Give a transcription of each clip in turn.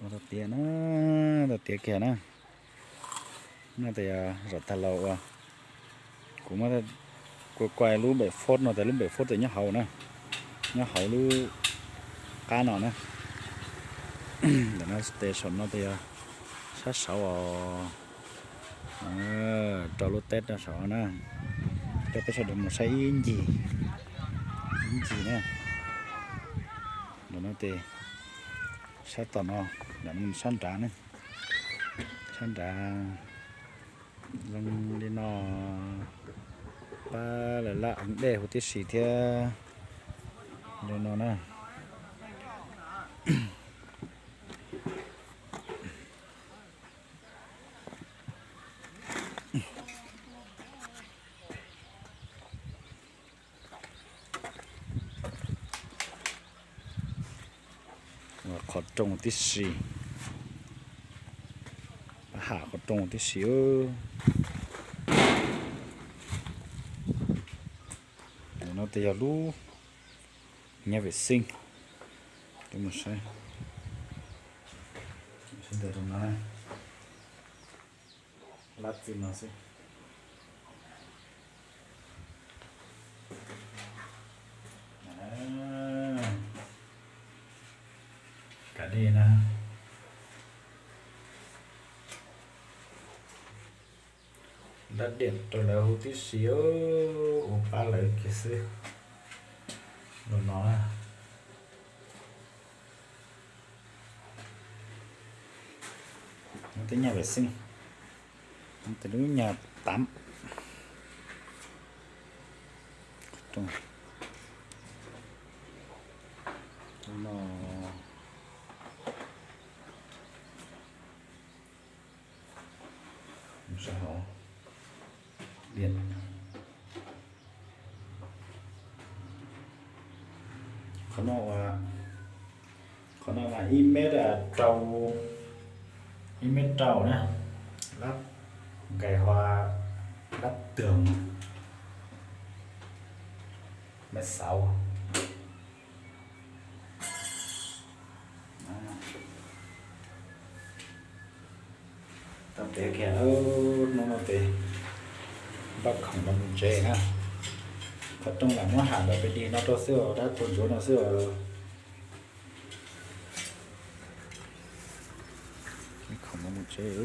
Tau tiav na, tau tiav kiag na. No tes yog zaum tag los uas kuv muab kuaj kuaj lub base food no tes lub base food tes nyob hauv na, nyob hauv lub qab no na. Ntawm no tes saum no tes yog sab saud os. Rau lub teb rau saud na. Coj peb sawv daws mus saib ib ncig, ib ncig na. Ntawm no tes sab tom no, ntawm no sab nrad ne, sab nrad zoo li no. Pab lawv laj dej huv tib si thiab li no na. Qhov rooj tib si, pab ham qhov rooj tib si. No tes yog lub nhà vệ sinh. Mus saib, sawv daws rau no, lab txij no xwb. Kav dej na. Lab dej rau lawv huv tib si, ua pab lawv kiag xwb. Los no na. Tes nhà vệ sinh, tes lub nhà tắm. Qhov no, qhov no mas ib mev rau, ib mev rau na, lab nkais hua lab tường, mev xauv. Tau tiav kiag, hnub no ces npaj khoom los mus tsev na. Qhov rooj lam muab ham ntawd pem dig no rau xwb os, dab tuag ntsuav no xwb os. Khoom los mus tsev,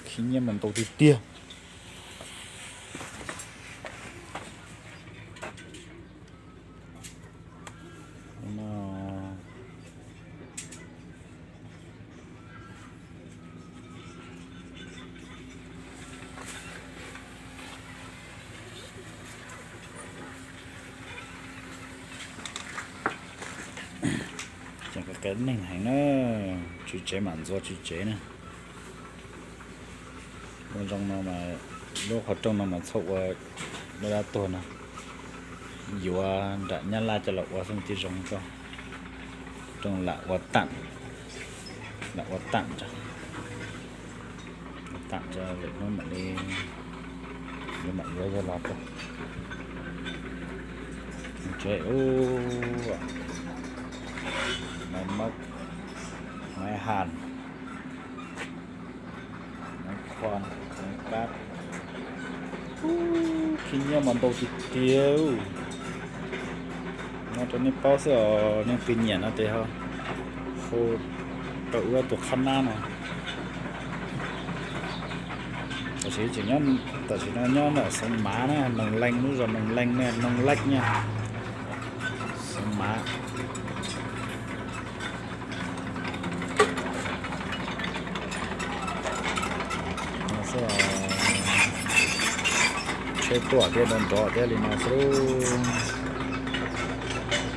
khib nyiab mas ntau tiag tiag. Ces qias neeg heev na, tswv tsev mam ntxuav tswv tsev na. Ua zoo no mas lub qhov rooj no mas txhob ua lub dab tuag no, yuav nram Nyab Laj coj los ua xwb tib zoo koj. Rooj lam ua tam, lam ua tam, ua tam tso lwm hnub mam li, mam yuav yog los rau. Tsev ub, máy móc, máy hàn, máy khoan, máy cắt. Khib nyiab mas ntau tiag tiag. No rau nej paub xwb os, nej twg nyiam no ces ho hu rau wb tus qhab nab no. Tam sim tseem nyob, tam sim no nyob ntawm Xeev Mav na, Noog Leej, lub zos Noog Leej ne, Noog Leej na, Xeev Mav. Tsheb tuaj thiab nrov nrov thiab li no xwb.